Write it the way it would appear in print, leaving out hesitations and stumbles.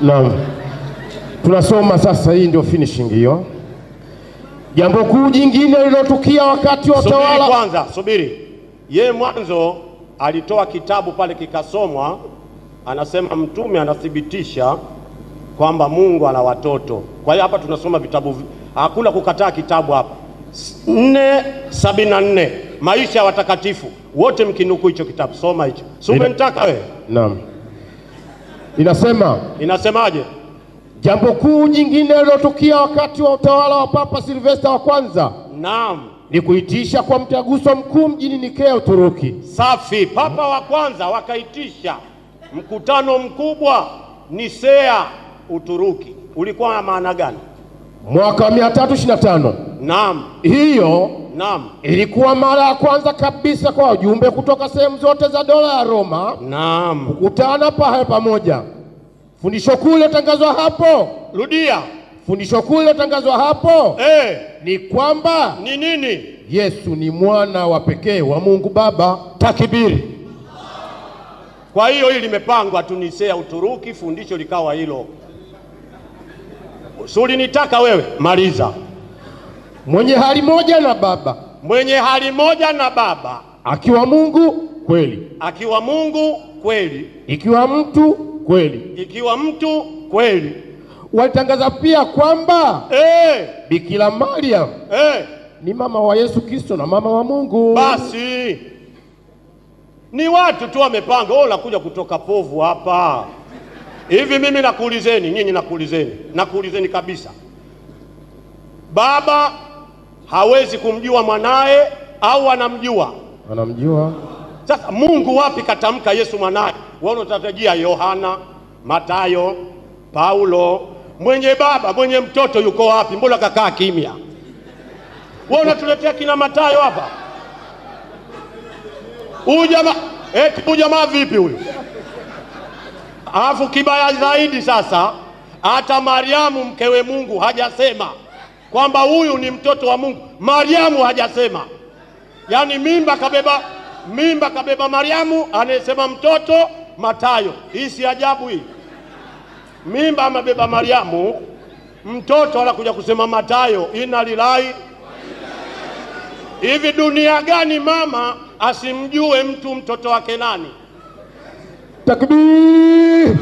Naam. Tunasoma sasa, hii ndio finishing hiyo. Jambo kuu jingine lililotukia wakati wa Subiri utawala. kwanza, subiri. Ye mwanzo alitoa kitabu pale kikasomwa, anasema mtume anathibitisha kwamba Mungu ana watoto. Kwa hiyo hapa tunasoma vitabu, hakuna kukataa kitabu hapa. 4:74 maisha ya watakatifu wote, mkinukuu hicho kitabu, soma hicho. Si umenitaka wewe? Naam. Inasema, Inasemaje? Jambo kuu jingine lililotukia wakati wa utawala wa Papa Silvester wa kwanza Naam. ni kuitisha kwa mtaguso mkuu mjini Nikea, Uturuki. Safi. Papa wa kwanza wakaitisha mkutano mkubwa Nisea, Uturuki. Ulikuwa na maana gani? Mwaka 325. Naam. Hiyo Naam. ilikuwa mara ya kwanza kabisa kwa wajumbe kutoka sehemu zote za dola ya Roma Naam. kukutana pahala pamoja. Fundisho kuu lilotangazwa hapo, Rudia. fundisho kuu lilotangazwa hapo ni kwamba Ni nini? Yesu ni mwana wa pekee wa Mungu Baba. Takibiri. Kwa hiyo hili limepangwa tu Nisea, Uturuki, fundisho likawa hilo. Si ulinitaka wewe? Maliza. Mwenye hali moja na Baba, Mwenye hali moja na Baba, akiwa Mungu kweli, akiwa Mungu kweli, ikiwa mtu kweli. ikiwa mtu kweli. Walitangaza pia kwamba Bikira Mariam ni mama wa Yesu Kristo na mama wa Mungu. Basi ni watu tu wamepanga, wewe unakuja kutoka povu hapa. Hivi mimi nakuulizeni nyinyi, nakuulizeni kabisa. Baba hawezi kumjua mwanae au anamjua? Anamjua. Sasa Mungu wapi katamka Yesu mwanae? Wewe unatarajia Yohana, Matayo, Paulo. Mwenye baba mwenye mtoto yuko wapi? Mbona kakaa kimya? Wewe unatuletea kina Matayo hapa. Huyu jamaa, eti huyu jamaa vipi huyu? Alafu kibaya zaidi sasa, hata Mariamu mkewe Mungu hajasema kwamba huyu ni mtoto wa Mungu. Mariamu hajasema. Yaani mimba kabeba Mariamu, anayesema mtoto Matayo. Hii si ajabu hii? Mimba amebeba Mariamu, mtoto anakuja kusema Matayo. Inna lillahi. Hivi dunia gani mama asimjue mtu mtoto wake nani? Takbir!